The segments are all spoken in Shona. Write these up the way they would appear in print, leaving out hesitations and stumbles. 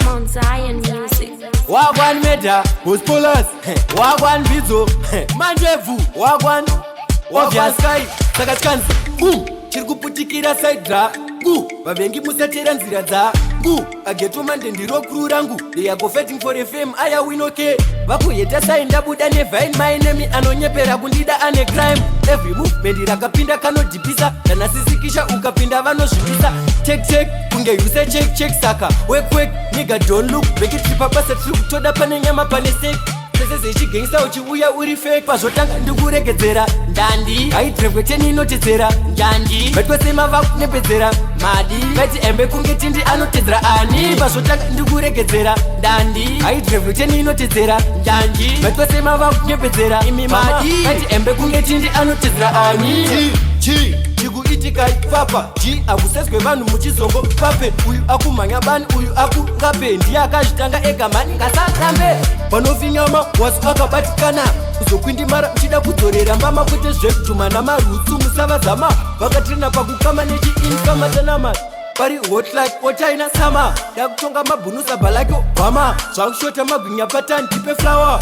Mount Zion Music. Wagwan Meda, Bosporus, Wagwan Bizo, Mandebvu, Wagwan, Obvious Sky, saka tikanzi boom, chiri kuputikira side rangu, vavengi musatera nzira dzangu, ageto mande ndiro crew rangu, they are go fighting for a fame, aya we no care, vakuheta sai ndabuda nevine, my name anonyepera kundida ane crime, every movement rakapinda kanodhipisa, ndanasisikisha ukapinda vanozvipisa, check check kunge use check check, saka work work nigga, don't look back, tiri pabasa, tiri kutoda pane nyama pane steak, sese zechigangsta uchiuya uri fake, pazvotanga ndikuregedzera ndandi haidrevwe teni inotedzera njandi vatwesema vakunepedzera madi vati embe kunge tindi anotedzera ani, pazvotanga ndikuregedzera ndandi haidrevwe teni inotedzera njanji vatwesema vakunepedzera imi madi vati embe kunge tindi anotedzera ani. Chi chikuitika ipapa g akusezwe vanhu muchizongo pape, uyu akumhanya bani, uyu akungape, ndiye akazvitanga ega mani, ngasarambe panofinyama wasu akabatikana kuzokwindimara muchida kudzorera mbama, kwete zvekujuma namarutsu, musavazama vakatrena pakukama nechiinfamatanama pari hot like ochaina sama dakutonga mabhunusa Barack Obama, zvakushota magwinya patani tipe flower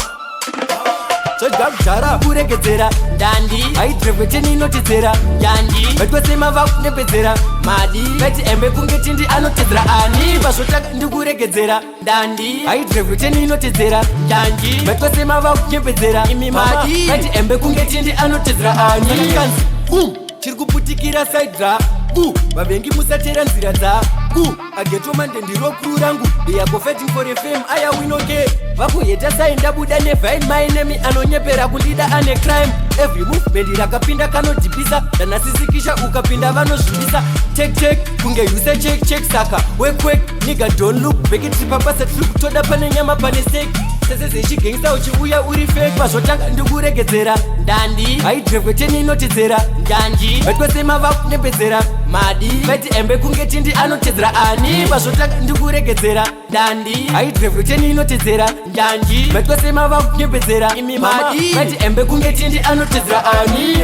zvodya kudhara kuregedzera ndandi haidrevwe teni inotedzera njandi vatwesema vakunepedzera madi vati embe kunge tindi anotedzera ani, pazvotanga ndikuregedzera ndandi haidrevwe teni inotedzera njanji vatwesema vakunyepedzera imi madi vati embe kunge tindi anotedzera ani, kanzi boom, chiri kuputikira side rangu, vavengi musatera nzira dzangu, ageto mande ndiro crew rangu, they are go fighting for a fame, aya we no care, vakuheta sai ndabuda nevine, my name anonyepera kundida ane crime, every movement rakapinda kanodhipisa, ndanasisikisha ukapinda vanozvipisa, check check kunge use check check, saka work work nigga, don't look back, tiri pabasa, tiri kutoda pane nyama pane steak, sese zechigangsta uchiuya uri fake, pazvotanga ndikuregedzera ndandi haidrevwe teni inotedzera njanji vatwesema vakunepedzera madi vati embe kunge tindi anotedzera ani, pazvotanga ndikuregedzera ndandi haidrevwe teni inotedzera njanji vatwesema vakunyepedzera imi madi vati embe kunge tindi anotedzera ani.